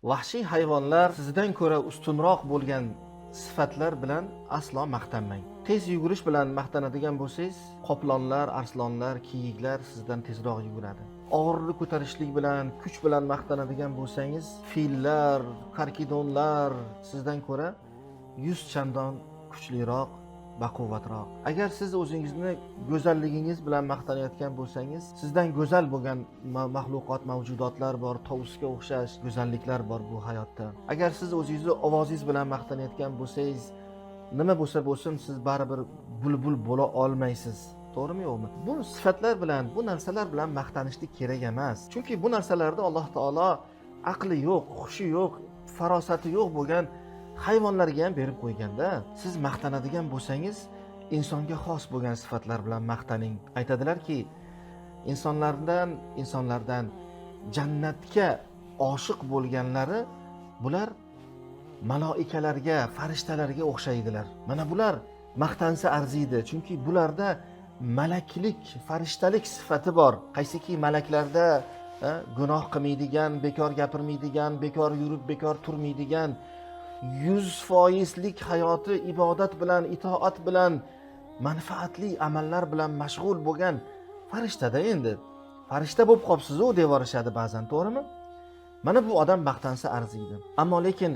Vahshiy hayvonlar sizdan ko'ra ustunroq bo'lgan sifatlar bilan aslo maqtanmang. Tez yugurish bilan maqtanadigan bo'lsangiz, qoplonlar, arslonlar, kiyiklar sizdan tezroq yuguradi. Og'irlik ko'tarishlik bilan, kuch bilan maqtanadigan bo'lsangiz, fillar, karkidonlar sizdan ko'ra 100 chandon kuchliroq, baquvvatroq. Agar siz o'zingizni go'zalligingiz bilan maqtanayotgan bo'lsangiz, sizdan go'zal bo'lgan maxluqot, mavjudotlar bor, tovusga o'xshash go'zalliklar bor bu hayotda. Agar siz o'zingizni ovozingiz bilan maqtanayotgan bo'lsangiz, nima bo'lsa bo'lsin, siz baribir bulbul bo'la olmaysiz. To'g'rimi, yo'qmi? Bu sifatlar bilan, bu narsalar bilan maqtanishlik kerak emas. Chunki bu narsalarda Alloh taolo aqli yo'q, hushi yo'q, farosati yo'q bo'lgan hayvonlarga ham berib qo'yganda, siz maqtanadigan bo'lsangiz, insonga xos bo'lgan sifatlar bilan maqtaning. Aytadilarki, insonlardan jannatga oshiq bo'lganlari bular maloikalarga, farishtalarga o'xshaydilar. Mana bular maqtansa arziydi, chunki bularda malaklik, farishtalik sifati bor. Qaysiki malaklarda gunoh qilmaydigan, bekor gapirmaydigan, bekor yurib, bekor turmaydigan, 100%lik hayoti ibodat bilan, itoat bilan, manfaatli amallar bilan mashg'ul bo'lgan farishtada endi. Farishta bo'lib qolibsiz-u deb yuborishadi ba'zan, to'g'rimi? Mana bu odam maqtansa arziydi. Ammo lekin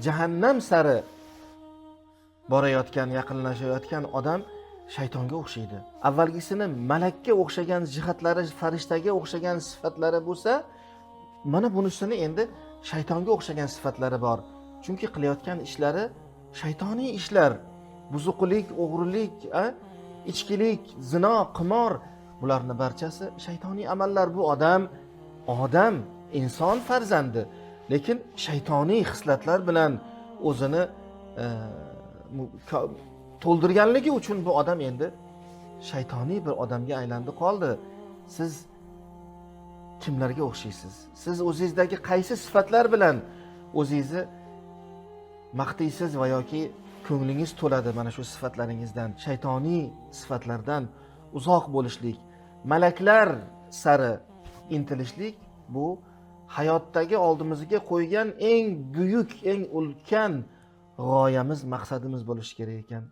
jahannam sari borayotgan, yaqinlashayotgan odam shaytonga o'xshaydi. Avvalgisini malakka o'xshagan jihatlari, farishtaga o'xshagan sifatlari bo'lsa, mana bunisini endi shaytonga o'xshagan sifatlari bor. Chunki qilayotgan ishlari shaytoniy ishlar, buzuqlik, o'g'rilik, ichkilik, zino, qimor, bularni barchasi shaytoniy amallar. Bu odam inson farzandi, lekin shaytoniy xislatlar bilan o'zini to'ldirganligi uchun bu odam endi shaytoniy bir odamga aylandi qoldi. Siz kimlarga o'xshaysiz? Siz o'zingizdagi qaysi sifatlar bilan o'zingizni maqtaysiz va yoki ko'nglingiz to'ladi mana shu sifatlaringizdan? Shaytoniy sifatlardan uzoq bo'lishlik, malaklar sari intilishlik bu hayotdagi oldimizga qo'ygan eng buyuk, eng ulkan g'oyamiz, maqsadimiz bo'lishi kerak ekan.